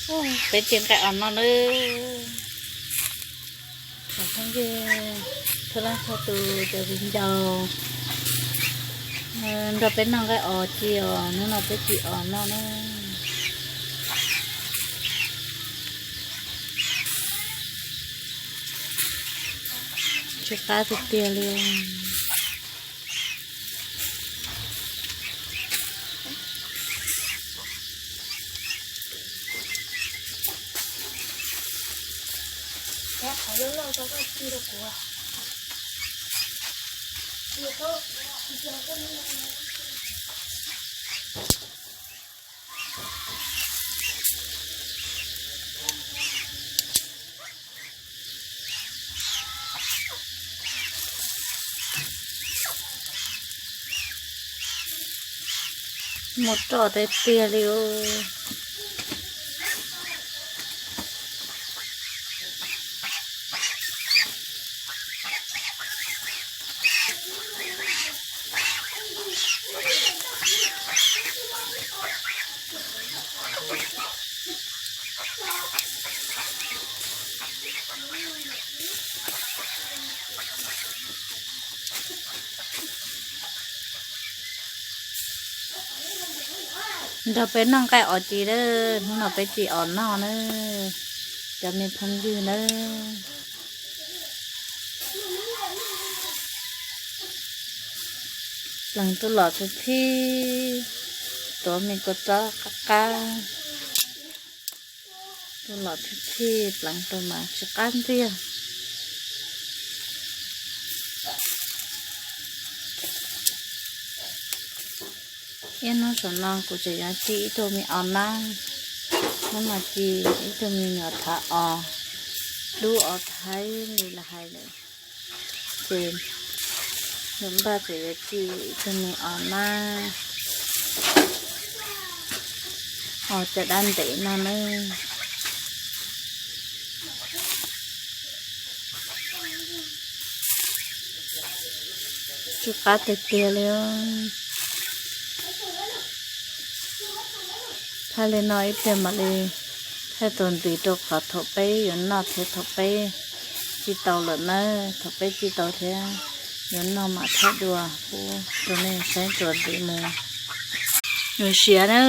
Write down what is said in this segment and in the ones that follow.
Peb ci nqaij os noj nawb. Phooj ywg, txhua leej txhua tus cov viv ncaus nrog peb noj nqaij os ci os, hnub no peb ci os noj na. Tsw qab tiag tiag li. Mus roj tiag tiag li os. Nrog peb noj nqaij os ci lawm, hnub no peb ci os noj na, cov me phooj ywg na. Pleev tuaj los txhij txhij, tuav me kua txob qab qab. Tuaj los txhij txhij pleev rau mas tsw qab ntxiag. Ib hnub saum no kuv tseem yuav ci ib tug me os nab, hnub no ci ib tug me nyuam thav os, dub os thaib li lawv hais lawm. Ces npaj tseem yuav ci ib tug me os nab, os cov dab ntev no na. Tsw qab tiag tiag li. Thaij li no ib pliag mam li thaij txuas ntxiv rau qhov thaum peb yuav noj thiab thaum peb ci tau lawm nawb. Thaum peb ci tau thiab yuav noj mam thaij dua pub rau nej saib txuas ntxiv mus. Nyuam siav na.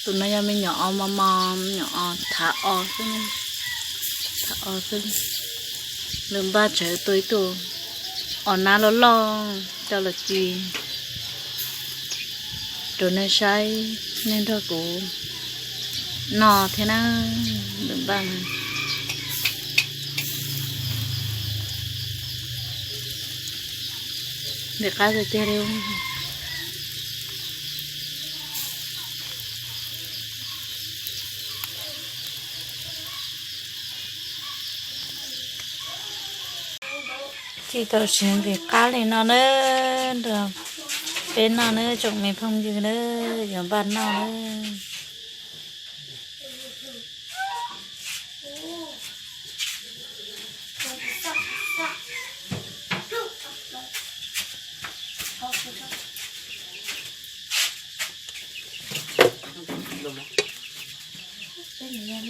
Tus no yog me nyuam os mos mos, me nyuam os thav os xwb, thav os xwb. Lawv npaj tsawv tua ib tug os nab loj loj coj los ci rau nej saib, nej nrog kuv noj thiab na. Lawv npaj na. Ntxim qab tiag tiag li. Ci tau siav ntxim qab li no na, nrog peb noj na tsoom me phooj ywg na, yuav npaj noj na.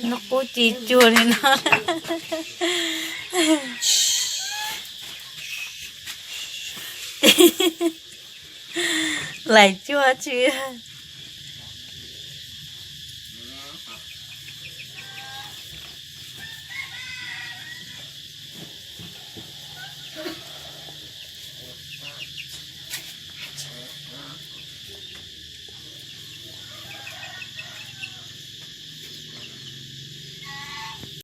Noj qub ci cuag li no. Laim cuag tsis